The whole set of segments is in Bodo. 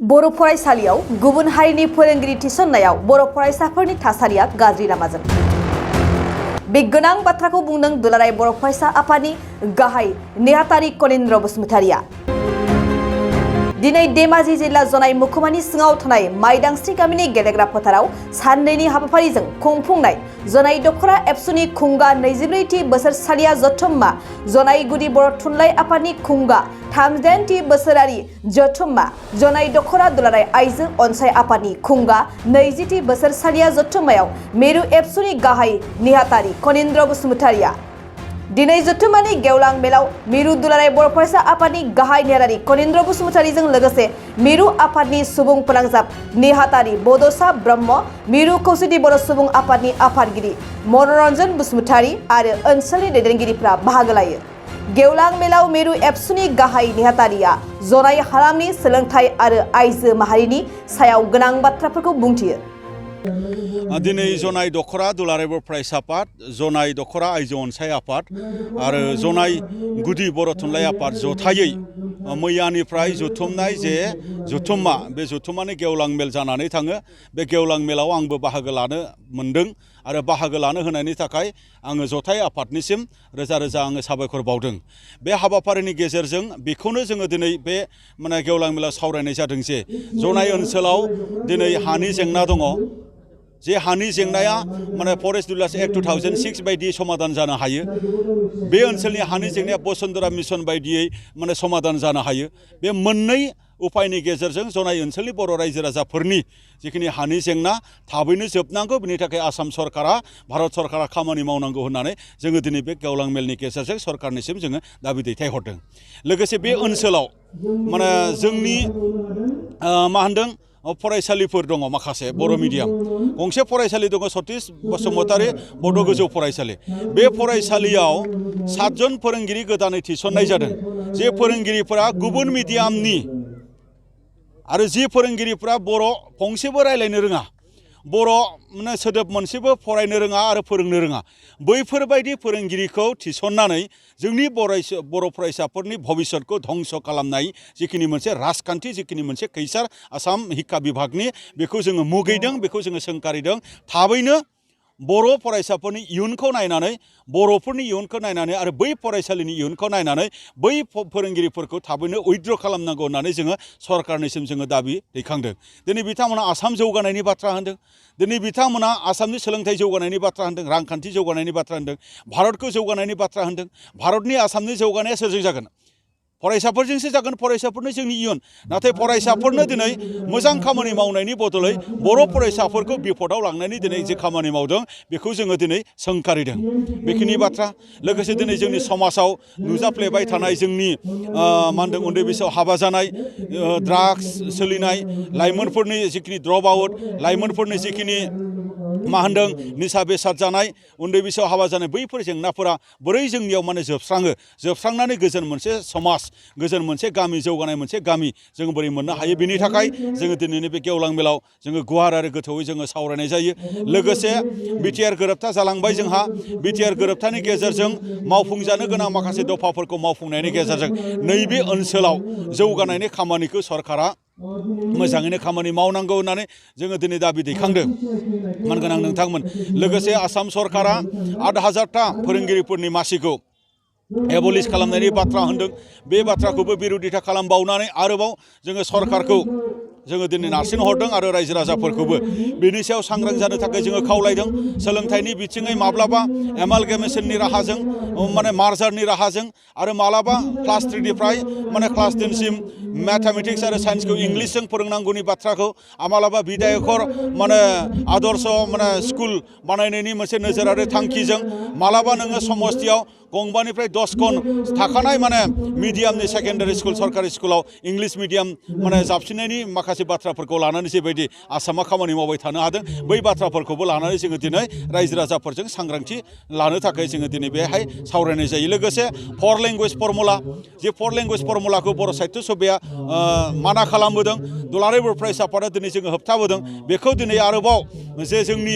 बर' फरायसालियाव गुबुन हारिनि फोरोंगिरि थिसननायाव बर' फरायसाफोरनि थासारिया गाज्रि लामाजों। बे गोनां बाथ्राखौ बुंदों दुलाराय बर' फरायसा आफादनि गाहाय नेहाथारि कनिन्द्र बसुमतारिया। दिनै धेमाजि जिल्ला जनाय मुखुमानि सिङाव थानाय माइदांस्रि गामिनि गेलेग्रा फोथाराव साननैनि हाबाफारिजों खुंफुंनाय जनाय दखरा एबसुनि खुंगा 24थि बोसोरसालिया जथुम्मा जनाय गुदि बर' थुनलाइ आफादनि खुंगा 38थि बोसोरारि जथुम्मा जनाय दखरा दुलाराय आइजो अनसाय आफादनि खुंगा 20थि बोसोरसालिया जथुम्मायाव मिरु एबसुनि गाहाय नेहाथारि कनिन्द्र बसुमतारिया दिनै जथुम्मानि गेवलां मेलाव मिरु दुलाराय बर' फरायसा आफादनि गाहाय नेहाथारि कनिन्द्र बसुमतारिजों लोगोसे मिरु आफादनि सुबुं फोनांजाब नेहाथारि बड'सा ब्रह्म मिरु खौसेथि बर' सुबुं आफादनि आफादगिरि मनरन्जन बसुमतारि आरो ओनसोलनि दैदेनगिरिफ्रा बाहागो लायो। गेवलां मेलाव मिरु एबसुनि गाहाय नेहाथारिया जनाय हालामनि सोलोंथाइ आरो आइजो माहारिनि सायाव गोनां बाथ्राफोरखौ बुंथियो। दिनै जनाय दखरा दुलाराय बर' फरायसा आफाद जनाय दखरा आइजो अनसाय आफाद आरो जनाय गुदि बर' थुनलाइ आफाद जथायै मैयानिफ्राय जुथुमनाय जे जुथुम्मा बे जुथुम्मानि गेवलां मेल जानानै थाङो। बे गेवलां मेलाव आंबो बाहागो लानो मोन्दों आरो बाहागो लानो होनायनि थाखाय आङो जथाय आफादनिसिम रोजा रोजा आङो साबायखर बावदों। बे हाबाफारिनि गेजेरजों बेखौनो जोङो दिनै बे गेवलां मेलाव सावरायनाय जादों जे जनाय ओनसोलाव दिनै हानि जेंना दङ। जे हानि जेंनाया फरेस्ट रुलार्स एक्ट 2006 बायदि समाधान जानो हायो। बे ओनसोलनि हानि जेंनाया बसुन्धरा मिशन बायदियै समाधान जानो हायो। बे मोननै उपायनि गेजेरजों जनाय ओनसोलनि बर' रायजो राजाफोरनि जिखिनि हानि जेंना थाबैनो जोबनांगौ बिनि थाखाय आसाम सरकारा भारत सरकारा खामानि मावनांगौ होननानै जोङो दिनै बे गेवलां मेलनि गेजेरजों सरकारनिसिम जोङो दाबि दैथायहरदों। लोगोसे बे ओनसोलाव जोंनि मा होनदों फरायसालिफोर दङ माखासे बर' मिडियाम गंसे फरायसालि दङ सतीश बसुमतारी बड' गोजौ फरायसालि। बे फरायसालियाव 7 जन फोरोंगिरि गोदानै थिसननाय जादों। जे फोरोंगिरिफोरा गुबुन मिडियामनि आरो जि फोरोंगिरिफोरा बर' फंसेबो रायलायनो रोङा बर' सोदोब मोनसेबो फरायनो रोङा आरो फोरोंनो रोङा बैफोरबायदि फोरोंगिरिखौ थिसननानै जोंनि बर' फरायसाफोरनि भबिष्यतखौ धंस खालामनाय जिखिनि मोनसे राजखान्थि जिखिनि मोनसे खैसार आसाम हिक्का बिभागनि बेखौ जोङो मुगैदों बेखौ जोङो सोंखारिदों। थाबैनो बर' फरायसाफोरनि इयुनखौ नायनानै बर'फोरनि इयुनखौ नायनानै आरो बै फरायसालिनि इयुनखौ नायनानै बै फोरोंगिरिफोरखौ थाबैनो उइथड्र खालामनांगौ होननानै जोङो सरकारनिसिम जोङो दाबि दैखांदों। दिनै बिथांमोना आसाम जौगानायनि बाथ्रा होनदों। दिनै बिथांमोना आसामनि सोलोंथाइ जौगानायनि बाथ्रा होनदों रांखान्थि जौगानायनि बाथ्रा होनदों भारतखौ जौगानायनि बाथ्रा होनदों। भारतनि आसामनि जौगानाया सोरजों जागोन? फरायसाफोरजोंसो जागोन। फरायसाफोरनो जोंनि इयुन। नाथाय फरायसाफोरनो दिनै मोजां खामानि मावनायनि बदलै बर' फरायसाफोरखौ बिपदआव लांनायनि दिनै जे खामानि मावदों बेखौ जोङो दिनै सोंखारिदों। बेखिनि बाथ्रा लोगोसे दिनै जोंनि समाजाव नुजाफ्लेबाय थानाय जोंनि मा होनदों उन्दै बैसोआव हाबा जानाय ड्राग्स सोलिनाय लाइमोनफोरनि जिखिनि ड्रप आउट लाइमोनफोरनि जिखिनि मा होनदों निसा बेसाद जानाय उन्दै बैसोआव हाबा जानाय बैफोर जेंनाफोरा बोरै जोंनियाव जोबस्रांनानै गोजोन मोनसे समाज गोजोन मोनसे गामि जौगानाय मोनसे गामि जों बोरै मोननो हायो बिनि थाखाय जोङो दिनैनि बे गेवलां मेलाव जोङो गुवार आरो गोथौयै जोङो सावरायनाय जायो। लोगोसे बिटिआर गोरोबथा जालांबाय जोंहा बिटिआर गोरोबथानि गेजेरजों मावफुंजानो गोनां माखासे दफाफोरखौ मावफुंनायनि गेजेरजों नैबे ओनसोलाव जौगानायनि खामानिखौ सरकारा मोजाङैनो खामानि मावनांगौ होननानै जोङो दिनै दाबि दैखांदों। मानगोनां नोंथांमोन लोगोसे आसाम सरकारा 8,000टा फोरोंगिरिफोरनि मासिखौ एबलिश खालामनायनि बाथ्रा होनदों। बे बाथ्राखौबो बिरोधिता खालामबावनानै आरोबाव जोङो सरकारखौ जोङो दिनै नारसिनहरदों आरो रायजो राजाफोरखौबो बेनि सायाव सांग्रां जानो थाखाय जोङो खावलायदों। सोलोंथाइनि बिथिङै माब्लाबा एमालगेमेसननि राहाजों मार्जारनि राहाजों आरो मालाबा क्लास 3 निफ्राय क्लास 10 सिम मेथामेटिक्स आरो साइन्सखौ इंलिसजों फोरोंनांगौनि बाथ्राखौ मालाबा बिधायकर आदर्श स्कुल बानायनायनि मोनसे नोजोरारि थांखिजों मालाबा नोङो समस्तियाव गंबानिफ्राय 10 खन थाखानाय मिडियामनि सेकेन्डारि स्कुल सरकारि स्कुलाव इंलिस मिडियाम जाबसिननायनि माखासे बाथ्राफोरखौ लानानै जेबायदि आसामा खामानि मावबाय थानो हादों बै बाथ्राफोरखौबो लानानै जोङो दिनै रायजो राजाफोरजों सांग्रांथि लानो थाखाय जोङो दिनै बेहाय सावरायनाय जायो। लोगोसे 4 लेंगुवेज फर्मुला जे 4 लेंगुवेज फर्मुलाखौ बर' साहित्य सभाया माना खालामबोदों दुलाराय बर' फरायसा आफादा दिनै जोङो होबथाबोदों। बेखौ दिनै आरोबाव जे जोंनि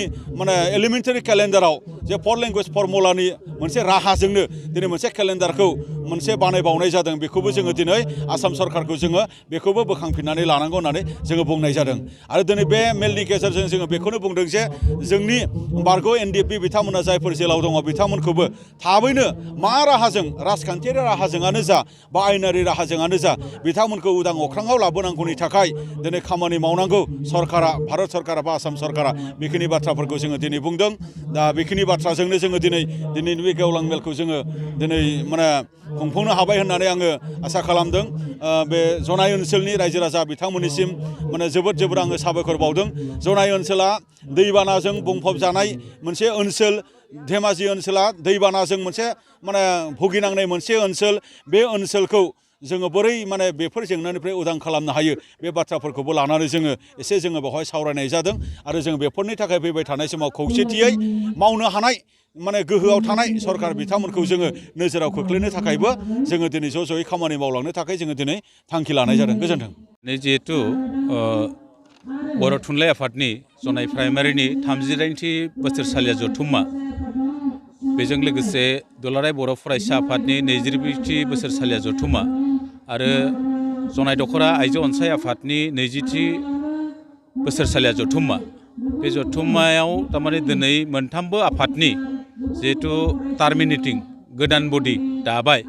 एलिमेन्टारि केलेन्डाराव जे 4 लेंगुवेज फर्मुलानि मोनसे राहाजोंनो दिनै मोनसे केलेन्डारखौ मोनसे बानायबावनाय जादों। बेखौबो जोङो दिनै आसाम सरकारखौ जोङो बेखौबो बोखांफिननानै लानांगौ होननानै जोङो बुंनाय जादों आरो दिनै बे मेलनि गेजेरजों जोङो बेखौनो बुंदों जे जोंनि बारग' NDP बिथांमोना जायफोर जेलाव दङ बिथांमोनखौबो थाबैनो मा राहाजों राजखान्थियारि राहाजोंआनो जा बा आयेनारि राहाजोंआनो जा बिथांमोनखौ उदां अख्राङाव लाबोनांगौनि थाखाय दिनै खामानि मावनांगौ सरकारा भारत सरकारा बा आसाम सरकारा बेखिनि बाथ्राफोरखौ जोङो दिनै बुंदों दा बेखिनि बाथ्राजोंनो जोङो दिनैनि बे गेवलां मेलखौ जोङो दिनै माने खुंफुंनो हाबाय होननानै आङो आसा खालामदों बे जनाय ओनसोलनि रायजो राजा बिथांमोननिसिम माने जोबोद आङो साबायखर बावदों जनाय ओनसोला दैबानाजों बुंफबजानाय मोनसे ओनसोल धेमाजि ओनसोला दैबानाजों मोनसे माने भुगिनांनाय मोनसे ओनसोल बे ओनसोलखौ जोङो बोरै माने बेफोर जेंनानिफ्राय उदां खालामनो हायो बे बाथ्राफोरखौबो लानानै जोङो बेवहाय सावरायनाय जादों आरो जों बेफोरनि थाखाय फैबाय थानाय समाव खौसेथियै मावनो हानाय माने गोहोआव थानाय सरकार बिथांमोनखौ जोङो नोजोराव खोख्लैनो थाखायबो जोङो दिनै ज'यै खामानि मावलांनो थाखाय जोङो दिनै थांखि लानाय जादों गोजोन्थों। जिहेतु बर' थुनलाइ आफादनि जनाय प्राइमारिनि 39थि बोसोरसालिया जथुम्मा बेजों लोगोसे दुलाराय बर' फरायसा आफादनि 22थि बोसोरसालिया जथुम्मा आरो जनाय दख'रा आइजो अनसाय आफादनि 20थि बोसोरसालिया जथुम्मा बे जथुम्मायाव थारमाने दिनै मोनथामबो आफादनि जिहेतु टार्मिनेटिं गोदान बडि दाबाय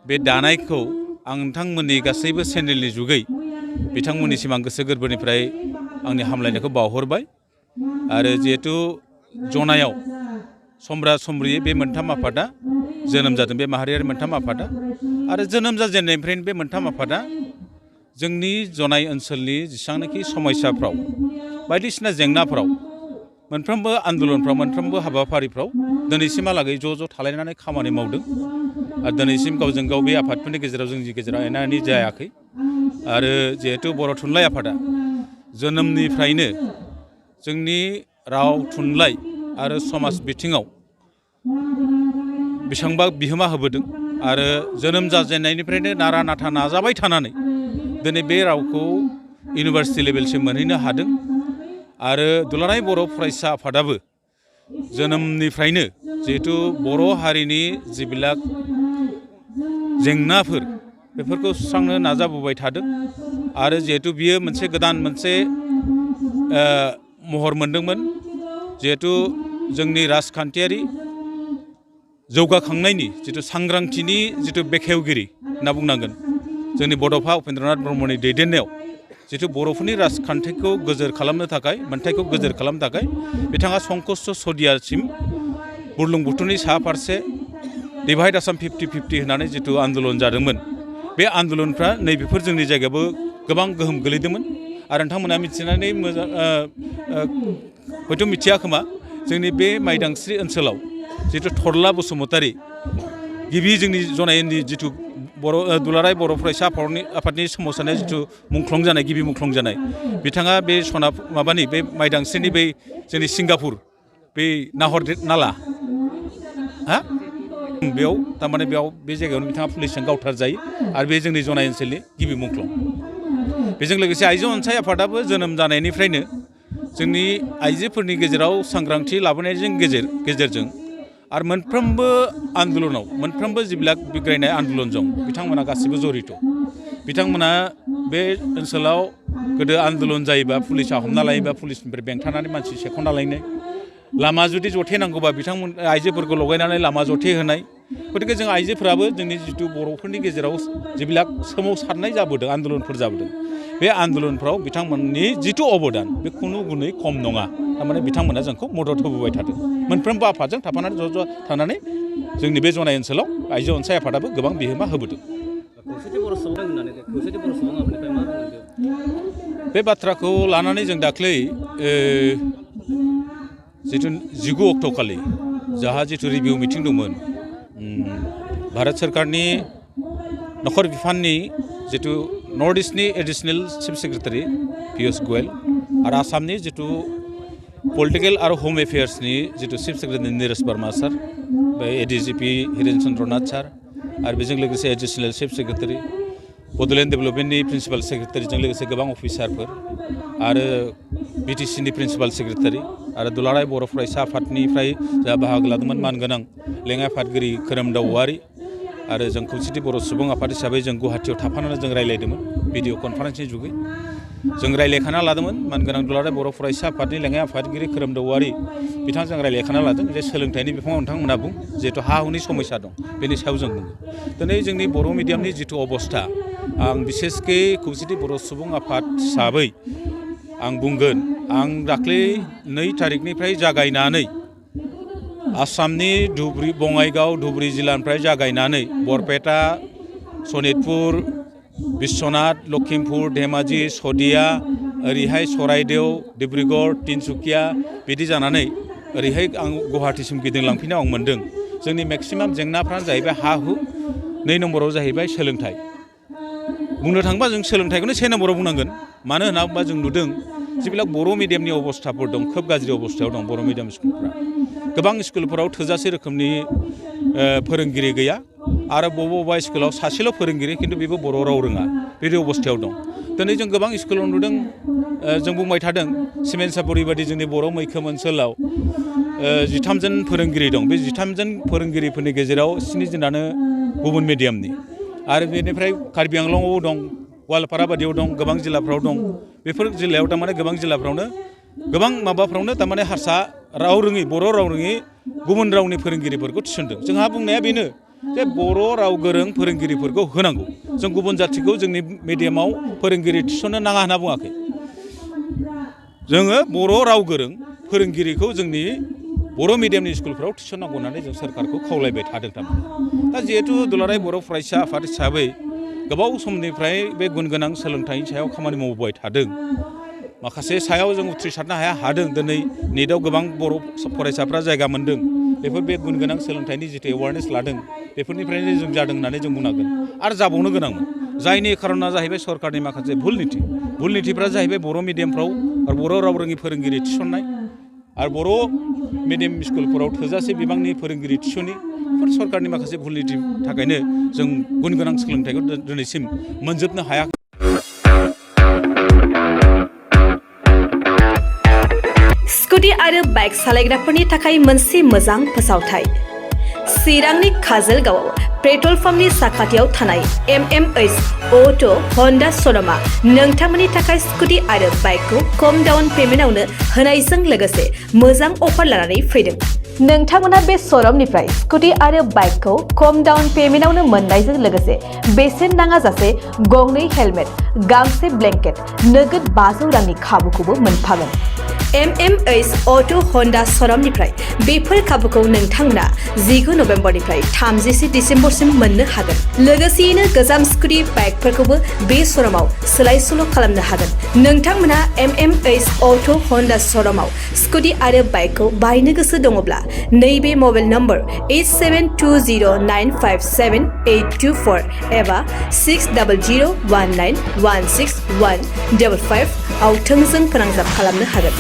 बे दानायखौ आं नोंथांमोननि गासैबो चेनेलनि जुगै बिथांमोननिसिम आं गोसो गोरबोनिफ्राय आंनि हामलायनायखौ बावहरबाय आरो जिहेतु जनायाव समब्रा समब्रियै बे मोनथाम आफादा जोनोम जादों बे माहारियारि मोनथाम आफादा आरो जोनोम जाजेननायनिफ्रायनो बे मोनथाम आफादा जोंनि जनाय ओनसोलनि जेसेबांनाखि समस्याफ्राव बायदिसिना जेंनाफ्राव मोनफ्रोमबो आन्दलनफ्राव मोनफ्रोमबो हाबाफारिफ्राव दिनैसिमहालागै ज' थालायनानै खामानि मावदों आरो दिनैसिम गावजों गाव बे आफादफोरनि गेजेराव जोंनि गेजेराव एना एनि जायाखै आरो जिहेतु बर' थुनलाइ आफादा जोनोमनिफ्रायनो जोंनि राव थुनलाइ आरो समाज बिथिङाव बेसेबांबा बिहोमा होबोदों आरो जोनोम जाजेननायनिफ्रायनो नारा नाथा नाजाबाय थानानै दिनै बे रावखौ इउनिभार्सिटि लेभेलसिम मोनहैनो हादों आरो दुलाराय बर' फरायसा आफादाबो जोनोमनिफ्रायनो जिहेतु बर' हारिनि जिबिलाक जेंनाफोर बेफोरखौ सुस्रांनो नाजाबोबाय थादों आरो जिहेतु बियो मोनसे गोदान मोनसे महर मोनदोंमोन जिहेतु जोंनि राजखान्थियारि जौगाखांनायनि जिथु सांग्रांथिनि जिथु बेखेवगिरि होनना बुंनांगोन जोंनि बड'फा उपेन्द्रनाथ ब्रह्मनि दैदेननायाव जिथु बर'फोरनि राजखान्थिखौ गोजोर खालामनो थाखाय मोन्थाइखौ गोजोर खालामनो थाखाय बिथाङा संकष्ट सदियासिम बुरलुंबुथुरनि साहा फारसे डिभाइड आसाम 50-50 होननानै जिथु आन्दलन जादोंमोन बे आन्दलनफ्रा नैबेफोर जोंनि जायगायावबो गोबां गोहोम गोलैदोंमोन आरो नोंथांमोना मिथिनानै मोजां हयथ' मिथिया खोमा जोंनि बे माइदांस्रि ओनसोलाव जिथु थरला बसुमतारी गिबि जोंनि जनायनि जिथु दुलाराय बर' फरायसा आफादनि सोमावसारनाय जिथु मुंख्लं जानाय गिबि मुंख्लं जानाय बिथाङा बे माबानि बे माइदांस्रिनि बै जोंनि सिंगापुर बै नाहर नाला बेयाव थारमाने बे जायगायावनो बिथाङा पुलिसजों गावथार जायो आरो बे जोंनि जनाय ओनसोलनि गिबि मुंख्लं बेजों लोगोसे आइजो अनसाय आफादाबो जोनोम जानायनिफ्रायनो जोंनि आइजोफोरनि गेजेराव सांग्रांथि लाबोनायजों गेजेरजों आरो मोनफ्रोमबो आन्दलनाव मोनफ्रोमबो जिबिलाक बिग्रायनाय आन्दलनजों बिथांमोना गासिबो जरित बिथांमोना बे ओनसोलाव गोदो आन्दलन जायोबा पुलिसा हमना लायोबा पुलिसनिफ्राय बेंथानानै मानसि सेख'ना लायनाय लामा जुदि जथेनांगौबा बिथांमोन आइजोफोरखौ लगायनानै लामा जथे होनाय गतिके जों आइजोफोराबो जोंनि जिथु बर'फोरनि गेजेराव जिबिलाक सोमावसारनाय जाबोदों आन्दलनफोर जाबोदों बे आन्दलनफ्राव बिथांमोननि जिथु अबदान बे खुनु गुनै खम नङा थारमाने बिथांमोना जोंखौ मदद होबोबाय थादों मोनफ्रोमबो आफादजों थाफानानै ज' थानानै जोंनि बे जनाय ओनसोलाव आइजो अनसाय आफादाबो गोबां बिहोमा होबोदों बे बाथ्राखौ लानानै जों दाख्लै जिथु 19 अक्ट'खालि जाहा जिथु रिभिउ मिटिं दंमोन भारत सरकारनि नखर बिफाननि जिथु नर्थ इस्टनि additional chief secretary Piyush Goyal आरो आसामनि जिथु पलिटिकेल आरो हम एफेयार्सनि जिथु chief secretary Neeraj Verma sir बे एडिजिपि हिरेन चन्द्र नाथ सार आरो बेजों लोगोसे एडिशनेल चिफ सेक्रेटारि बड'लेण्ड डेभेलपमेन्टनि प्रिन्सिपाल सेक्रेटारिजों लोगोसे गोबां अफिसारफोर आरो बिटिसिनि प्रिन्सिपाल सेक्रेटारि आरो दुलाराय बर' फरायसा आफादनिफ्राय जा बाहागो लादोंमोन मानगोनां लेङाइ आफादगिरि खोरोमदाव औवारि आरो जों खौसेथि बर' सुबुं आफाद हिसाबै जों गुवाहाटियाव थाफानानै जों रायज्लायदोंमोन भिडिअ कनफारेन्सनि जुगै जों रायलायखाना लादोंमोन मानगोनां दुलाराय बर' फरायसा आफादनि लेङाइ आफादगिरि खोरोमदाव औवारि बिथांजों रायलायखाना लादों जे सोलोंथाइनि बिफाङाव नोंथांमोना बुं जिहेतु हा हुनि समस्या दं बेनि सायाव जों बुङो दिनै जोंनि बर' मिडियामनि जिथु अबस्था आं बिसेसके खौसेथि बर' सुबुं आफाद हिसाबै आं बुंगोन आं दाख्लै 2 थारिखनिफ्राय जागायनानै आसामनि बङाइगाव धुबुरी जिल्लानिफ्राय जागायनानै बरपेटा सनितपुर बिश्वनाथ लखिमपुर धेमाजि सदिया ओरैहाय सराइदेव डिब्रुगड़ तिनसुकिया बिदि जानानै ओरैहाय आं गुवाहाटीसिम गिदिंलांफिनायाव आं मोन्दों जोंनि मेक्सिमाम जेंनाफ्रानो जाहैबाय हा हु 2 नम्बराव जाहैबाय सोलोंथाइ बुंनो थाङोबा जों सोलोंथाइखौनो 1 नम्बराव बुंनांगोन मानो होनना बुङोबा जों नुदों जेब्ला बर' मिडियामनि अबस्थाफोर दं खोब गाज्रि अबस्थायाव दं बर' मिडियाम स्कुलफ्रा गोबां स्कुलफोराव थोजासे रोखोमनि फोरोंगिरि गैया आरो बबेबा स्कुलाव सासेल' फोरोंगिरि खिन्थु बेबो बर' राव रोङा बेबायदि अबस्थायाव दं दिनै जों गोबां स्कुलाव नुदों जों बुंबाय थादों सिमेन्ट सापरि बायदि जोंनि बर' मैखोम ओनसोलाव 13 जन फोरोंगिरि दं बे 13 जन फोरोंगिरिफोरनि गेजेराव 7 जनानो गुबुन मिडियामनि आरो बेनिफ्राय कार्बि आंलंआव दं गवालपारा बायदियाव दं गोबां जिल्लाफ्राव दं बेफोर जिल्लायाव थारमाने गोबां जिल्लाफ्रावनो गोबां माबाफ्रावनो थारमाने हारसा राव रोङि बर' राव रोङि गुबुन रावनि फोरोंगिरिफोरखौ थिसनदों जोंहा बुंनाया बेनो जे बर' राव गोरों फोरोंगिरिफोरखौ होनांगौ जों गुबुन जाथिखौ जोंनि मिडियामाव फोरोंगिरि थिसननो नाङा होनना बुङाखै जोङो बर' राव गोरों फोरोंगिरिखौ जोंनि बर' मिडियामनि स्कुलफ्राव थिसननांगौ होननानै जों सोरखारखौ खावलायबाय थादों थारमाने दा जिहेतु दुलाराय बर' फरायसा आफाद हिसाबै गोबाव समनिफ्राय बे गुन गोनां सोलोंथाइनि सायाव खामानि मावबाय थादों माखासे सायाव जों उथ्रिसारनो हादों दिनै नेटआव गोबां बर' फरायसाफ्रा जायगा मोन्दों बेफोर बे गुन गोनां सोलोंथाइनि जितु एवारनेस लादों बेफोरनिफ्रायनो जों जादों होननानै जों बुंनांगोन आरो जाबावनो गोनांमोन जायनि खारना जाहैबाय सरकारनि माखासे भुल नितिफ्रा जाहैबाय बर' मिडियामफ्राव आरो बर' राव रोङि फोरोंगिरि थिसननाय आरो बर' मिडियाम स्कुलफोराव थोजासे बिबांनि फोरोंगिरि थिसनि बेफोर सरकारनि माखासे भुल नितिनि थाखायनो जों गुन गोनां सोलोंथाइखौ दिनैसिम मोनजोबनो हायाखै स्कुटि आरो बाइक सालायग्राफोरनि थाखाय मोनसे मोजां फोसावथाय चिरांनि काजलगावआव पेट्रल पाम्पनि साखाथियाव थानाय MMH अट' हन्डा श'रुमा नोंथांमोननि थाखाय स्कुटि आरो बाइकखौ खम डाउन पेमेन्टआवनो होनायजों लोगोसे मोजां अफार लानानै फैदों नोंथांमोना बे श'रुमनिफ्राय स्कुटि आरो बाइकखौ खम डाउन पेमेन्टआवनो मोननायजों लोगोसे बेसेन नाङाजासे गंनै हेलमेट गांसे ब्लेंकेट नोगोद 500 रांनि खाबुखौबो मोनफागोन MMH अट' हन्डा श'रुमनिफ्राय बेफोर खाबुखौ नोंथांमोना 19 नभेम्बरनिफ्राय 30 डिसेम्बरसिम मोननो हागोन लोगोसेयैनो गोजाम स्कुटि बाइकफोरखौबो बे श'रुमाव सोलाय सोल' खालामनो हागोन नोंथांमोना MMH अट' हन्डा श'रुमाव स्कुटि आरो बाइकखौ बायनो गोसो दङब्ला नैबे मबाइल नम्बर 8720957824 एबा 6001916155 आव थोंजों फोनांजाब खालामनो हागोन